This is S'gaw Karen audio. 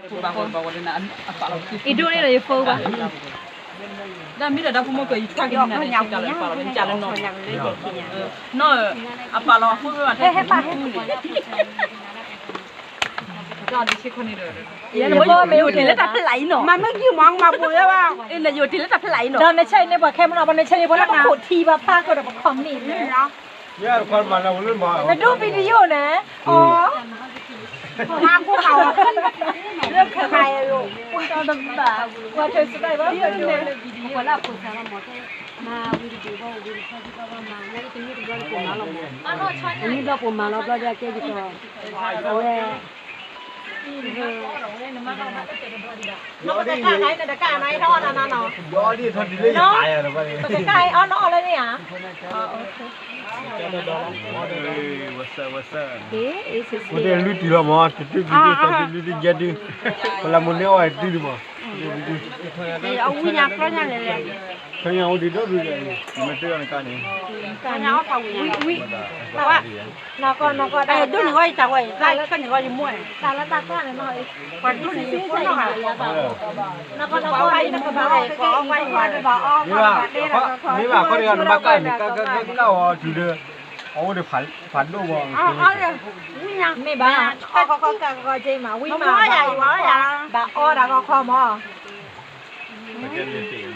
အံၤဒိၣ်န့ၣ်ဒီးယဖိဘၣ်, ဒ်မ့ၢ်ဒီးတၢ်ဖိမုၣ်ကီး ယထွဲက့ၤနၤဒီး ယကလဲၤပာ်လီၤဝဲန့ၣ်ကလၢနီၢ်, အပာ်လီၤအဃိမ့ၢ်ဘၣ် ဟဲဟဲပာ်ဟဲပာ် ယိၤတ့ၢ်လၢတၢ်ဖျါအံၤနီၤ, မ့ၢ်ယိၤမၤမၤပူၤဝဲဘၣ်, ယိၤတ့ၢ်လၢတၢ်ဖျါအံၤနီၤ, ဒီးနဆဲးန့ၢ်ပှၤခဲမနီၤ ပှၤနဆဲးန့ၢ်ပှၤလၢပခိၣ်ထံဘၣ်ဖျါကဒီးပခီၣ်မ့ၢ်န့ၣ်, နဒိ video န့ၣ်, အီ မၤကိၢ်မၤဝီၤ, လၢခါအံၤ, ပှၤထၢစတၢ်ဘၣ် ပှၤလၢအဖိသၣ်လီၤမး, မၤဝံၤတဘ့ၣ်ဘၣ်ဝံၤတဘ့ၣ်ဘၣ်မၤ နာ်က့တမ့ၢ်တဘျီတကိးမၤလီၤမး, တမ့ၢ်ဘျီကိးမၤလီၤဘျီဒီးကဲက့ၤကီး, အဝဲ နကတၢ်ခါအံၤ နတကးနၤအံၤထီၣ်အီၣ်နၤနၤနီၤ, ပကကးအံၤအီၣ်နအီၣ်လၢန့ၣ်ဧါ, ဝဲတဲလွံၢ်တုၤလီၤမး, တတုၤတတုၤ တတုၤတယဲၢ်တုၤ, ပလၢမိၢ်န့ၢ်အီၣ်တုၤဒုမး, အဝံၣ်ညါကျီညါလဲၣ်လဲၣ်, ခညါအိၣ်ဒံးဒိၣ်ဒုး, မ့ၢ်တၢ်နကါန့ၣ်, ခညါအီၣ်ဖးဝံၤ, နီၢ်ကီၢ်နီၢ်ကီၢ် ဒိၣ်န့ၢ်ဂီၢ်ယတၢ်ဝဲအံၤ တၢ်ကန့ၢ်ဂီၢ်ယမိၢ်, တၢ်လၢတၢ်ကွၢ်န့ၣ်နီၤ, ပှၤဒိၣ်န့ၢ်ယဖိနီၤ, နီၢ်ကီၢ်နီၢ်ကီၢ် မ့ၢ်ဘၣ်ခီန့ၣ် နဘၣ်ကၢ်န့ၣ် ကၢ်ကၢ်ကၢ်ကၢ်အီၤတုၤဒီး, အအိၣ်ဒီးဖးဒိၣ်ဘၣ်, မ့ၢ်ဘၣ်, ကၢ်ကီကီကၢ်ကီက့မး ဝံၣ်မး, ဘၣ်အီၣ်တၢ်ကီခီမး,